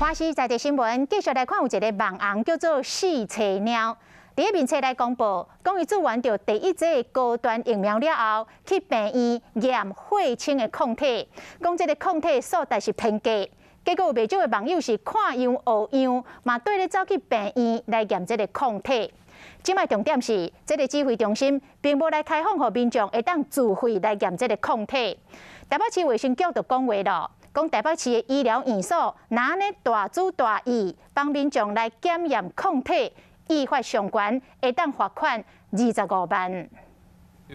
華視在地新聞繼續來看，有一个網紅叫做四冊貓，佇咧面冊來公布，講伊注完著第一劑高端疫苗了後，去病院驗血清的抗體，講這个抗體數值是偏低，結果有袂少的網友是看樣學樣，嘛綴咧走去病院來驗這个抗體。這擺重點是，這个指揮中心並無來開放予民眾會當自費來驗這个抗體。台北市衛生局就講話囉。講台北市的醫療院所，若按呢大主大意幫民眾來檢驗抗體，依法相關會當罰款25萬。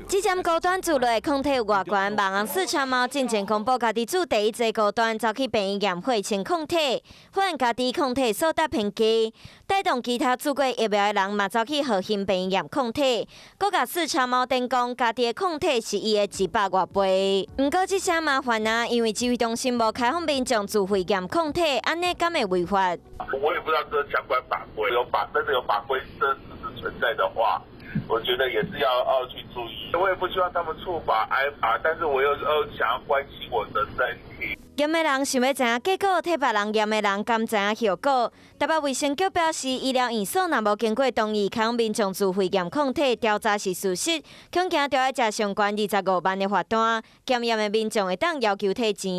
這針高端注落抗體有偌懸，網紅四叉貓進前公布家己注第一劑高端，走去病院驗血清抗體，發現家己抗體數值偏低，帶動其他注過疫苗的人嘛走去和興病院驗抗體，閣共四叉貓頂講家己的抗體是伊的100外倍。毋過這下麻煩啊，因為指揮中心無開放民眾自費驗抗體，按呢敢會違法？我也不知道這相關法規有法真的有法規這事實存在的話。我覺得也是要去注意，我也不希望他們觸法挨罰，但是我又想要關心我的身體。驗的人想欲知影結果，替別人驗的人敢知影效果？台北衛生局表示，醫療院所若無經過同意，開放民眾自費驗抗體，調查是事實，恐驚著愛食上懸25萬的罰單。檢驗的民眾會當要求退錢。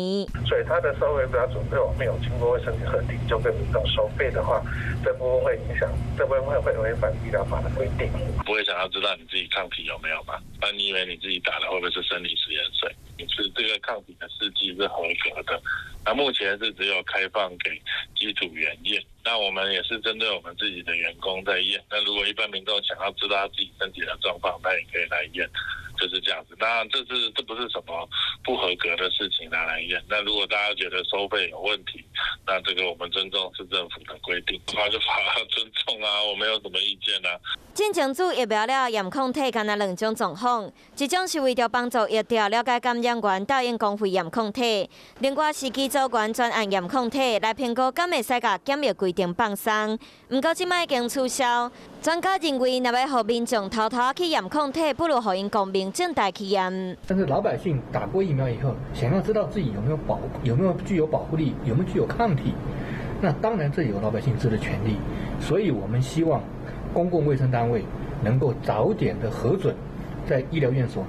所以他的收費標準如果沒有經過衛生局核定就跟民眾收費的話，這部分會影響，這部分會違反醫療法的規定。不會想要知道你自己抗體有沒有嗎？那你以為你自己打了會不會是生理食鹽水？你是這個抗體的試劑是合格的。那目前是只有開放給機組員驗，那我們也是針對我們自己的員工在驗。那如果一般民眾想要知道他自己身體的狀況，他也可以來驗，就是這樣子。當然，這不是什麼不合格的事情拿來驗。那如果大家覺得收費有問題，那這個我們尊重市政府的規定，法就法尊重啊，我沒有什麼意見啊。進前注疫苗了驗抗體，敢若兩種狀況，一種是為著幫助疫調了解感染源，鬥用公費驗抗體；另外是機組員專案驗抗體來評估敢會使共檢疫規定放鬆。毋過這擺已經取消。專家認為，若欲予民眾偷偷去驗抗體，不如予𪜶光明正大去驗。但是老百姓打過疫苗以後，想要知道自己有沒有保，有沒有具有保護力，有沒有具有抗體，那當然這有老百姓知的權利。所以我們希望公共衛生單位能夠早點的核准，在醫療院所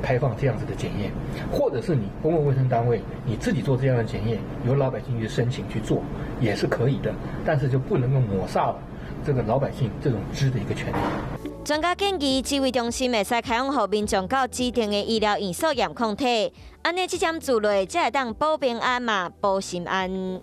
開放這樣子的檢驗，或者是你公共衛生單位你自己做這樣的檢驗，由老百姓去申請去做也是可以的，但是就不能夠抹煞了這個老百姓這種知的一個權利。專家建議，指揮中心會使開放予民眾到指定的醫療院所驗抗體，按呢這針注落才會當保平安嘛，保心安。